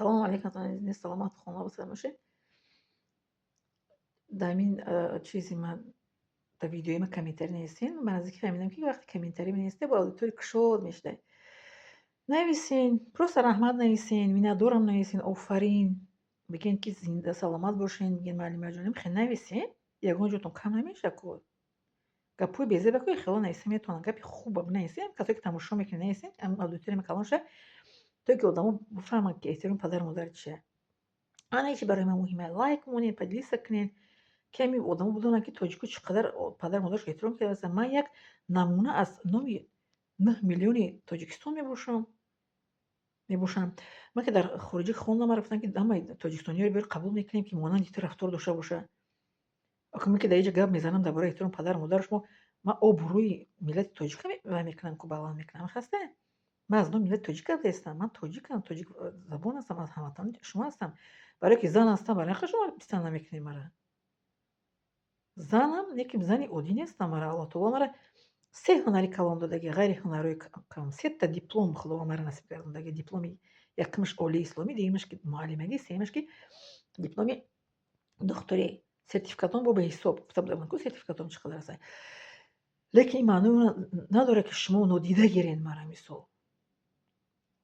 Салому алейкум, саломат, хона бошед. Дар ин чизи ман, дар видеои ман комментарий нависен. Ман наздики фаҳмидам, ки вақте комментарий менависед, бо аудитория кушод мешавад. Нависен, просто раҳмат нависен, миннатдорам нависен, офарин бигӯен, ки зинда саломат бошен, бигӯен, муаллимаҷоним, хел нависен, ягон ҷотон кам намешавад ку. Гапҳои безеба ку хело нависа метавонанд, гапи хуба бинависем, касое ки тамошо мекунед, нависен, аудитория ма калон шавад, то ки одамо бифаҳманд, ки эҳтироми падару модар чия. Ана ин чи барои ман муҳим аст. Лайк монед, поделиться кунед, ки ҳамин одамо бидонанд, ки тоҷико чӣ қадар падару модарашро эҳтиром кардастанд. Ман як намуна аз номи 9 миллиони Тоҷикистон мебошам. Ман ки дар хориҷа хондам, маро гуфтанд, ки ҳамаи тоҷикистониёро биёр, қабул мекунем, ки монанди ту рафтор дошта бошад. Ман ки дар инҷа гап мезанам дар бораи эҳтироми падару модари шумо, ман обрӯи миллати тоҷика вай мекунам ку, баланд мекунам. Хаста? Ман аз номи миллати тоҷик гап застам. Ман тоҷикам, тоҷикзабон ҳастам, аз ҳамватанони шумо ҳастам. Барое ки зан ҳастам, барои ин шумо писанд намекунед мара. Занам, лекин зани оддӣ нестам. Мара Аллоҳ таоло мара се ҳунари калон додагӣ, ғайри ҳунарҳои калон. Сета диплом Худованд мара насиб гардондагӣ. Дипломи якумаш олии исломӣ, дуюмаш ки муаллимагӣ, сеюмаш ки дипломи духтурӣ. Сертификатон бо беҳисоб. Гуфта будам ку, сертификатон чӣ қадар аст. Лекин ин маънои онро надорад, ки шумо нодида гиред мара, мисол.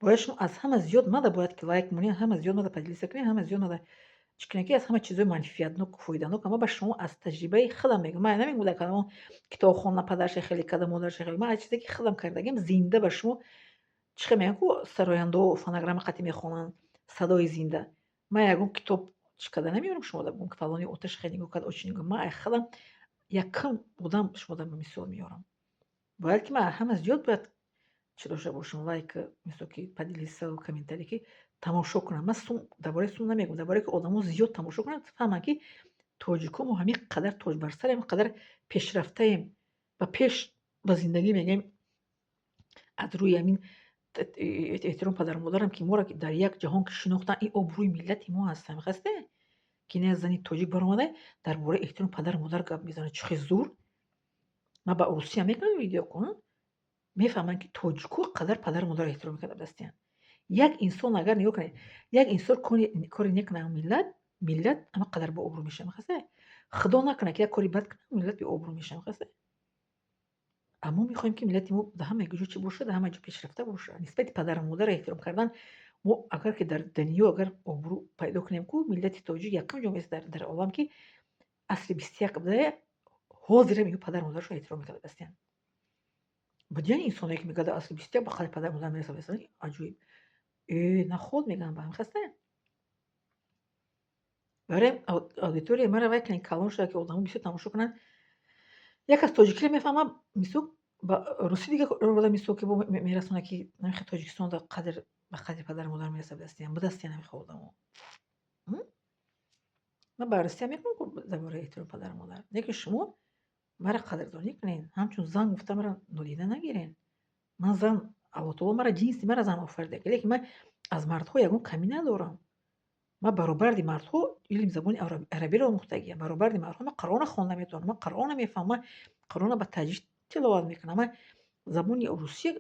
Бояд шумо аз ҳама зиёд мада бояд ки лайк монед, ҳама зиёд мада поделиться кунед, ҳама зиёд мада чӣ кунед, ки аз ҳама чизҳои манфиатнок, фоиданок. Аммо ба шумо аз таҷрибаи худам мегӯям. Ман намегӯям, дар кадом китоб хонда, падарша хеле карда, модарша хеле. Ман аз чизе ки худам кардагиам, зинда ба шумо чӣ хел мегӯям ку, сарояндаҳо фонограмма қатъи мехонанд, садои зинда. Ман ягон китоб чӣ карда намеёрам шумода, бигӯям, ки фалони оташ хеле нигоҳ кард, очи нигоҳ. Ман худам якум одам шумода мисол меорам. Бояд ки ман ҳама зиёд бояд чӣ дошта бошам, лайк, мисол, ки поделиться, комментарий, ки тамошо кунанд. Ман сум, дар бораи сум намегӯям, дар бораи ки одамо зиёд тамошо кунанд, фаҳманд, ки тоҷикҳо мо ҳамин қадар тоҷбарсарем, қадар пешрафтаем, ба пеш ба зиндагӣ мегӯем, аз рӯи ҳамин эҳтиром падару модарам, ки моро дар як ҷаҳон ки шинохтанд, ин обрӯи миллати мо ҳаст. Ҳамихасте, ки не зани тоҷик баромада, дар бораи эҳтироми падару модар гап мезанад, чӣ хел зур. Ман ба русия мекунам видео ку, мефаҳманд, ки тоҷикҳо қадар падару модарро эҳтиром мекарда дастиянд. Як инсон, агар нигоҳ кунед, як инсон коре некунад, миллат ҳама қадар бообрӯ мешавад. Мехасте? Худо накунад, ки як кори бад кунад, миллат беобрӯ мешавад. Мехасте? Аммо мехоҳем, ки миллати мо дар ҳама ҷо чӣ бошад, дар ҳама ҷо пешрафта бошад. Нисбати падару модарро эҳтиром кардан, мо агар ки дар дунё агар обрӯ пайдо кунем ку, миллати тоҷик якум ҷо меистад дар олам, ки асри 21 буда, ҳозирам ё падару модарашро эҳтиром мекарда дастиянд. Будиян инсоне, ки мегӯяд, асри 21 ба қадри падару модар мерасад, аҷоиб. Э, наход мегӯям ба ҳамихасте? Барои аудиторияи маро вай кунед, калон шуда, ки одамо бисёр тамошо кунанд. Як аз тоҷикиро мефаҳмам, мисол, ба русӣ дига рода, мисол, ки мерасонад, ки намихе Тоҷикистон қадр ба қадри падару модар мерасад дастиян, будастиян намихе одамо. Ман ба русия мекунам дар бораи эҳтироми падару модар, лекин шумо маро қадрдонӣ кунед, ҳамчун зан гуфта маро нодида нагиред. Ман зан, Аллоҳ таоло мара ҷинси мара зан офарида, лекин ман аз мардҳо ягон камӣ надорам. Ман баробарди мардҳо илми забони арабиро омӯхтагиам, баробарди мардҳо ман Қуръонро хонда метавонам, ман Қуръонро мефаҳмам, ман Қуръонро ба таҷвид тиловат мекунам, ман забони русия,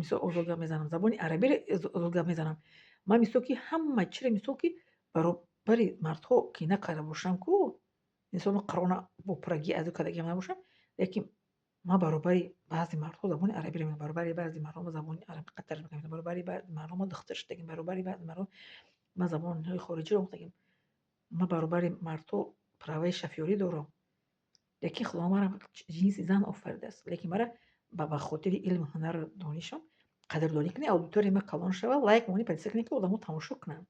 мисол, озод гап мезанам, забони арабиро озод гап мезанам. Ман, мисол, ки ҳама чиро, мисол, ки баробари мардҳо ки накарда бошам ку, мисол, ман Қуръонро бо пуррагӣ аз ӯ кардагиам набошам, лекин ман баробари баъзе мардҳо забони арабиро медонам, баробари баъзе мардҳо ман забони араби қатар мекунам, баробари баъзе мардҳо ман духтур шудагим, баробари баъзе мардҳо ман забонҳои хориҷиро омӯхтагим. Ман баробари мардҳо праваи шофёрӣ дорам. Лекин Худо маро ҷинси зан офаридааст. Лекин мара ба хотири илму ҳунару донишам қадрдонӣ кунед, аудиторияи ман калон шавад, лайк монед, поделиться кунед, ки одамо тамошо кунанд.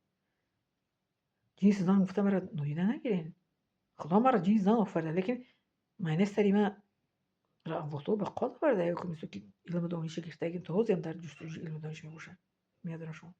Ҷинси зан гуфта маро нодида нагиред. Худо маро ҷинси зан офарида, лекин майнаи сари ман Аллоҳ таоло ба қувват оварда, мисол, ки илму дониша гирифтагим, то ҳозирам дар ҷустуҷӯи илму дониш мебошам. Медонам шумо.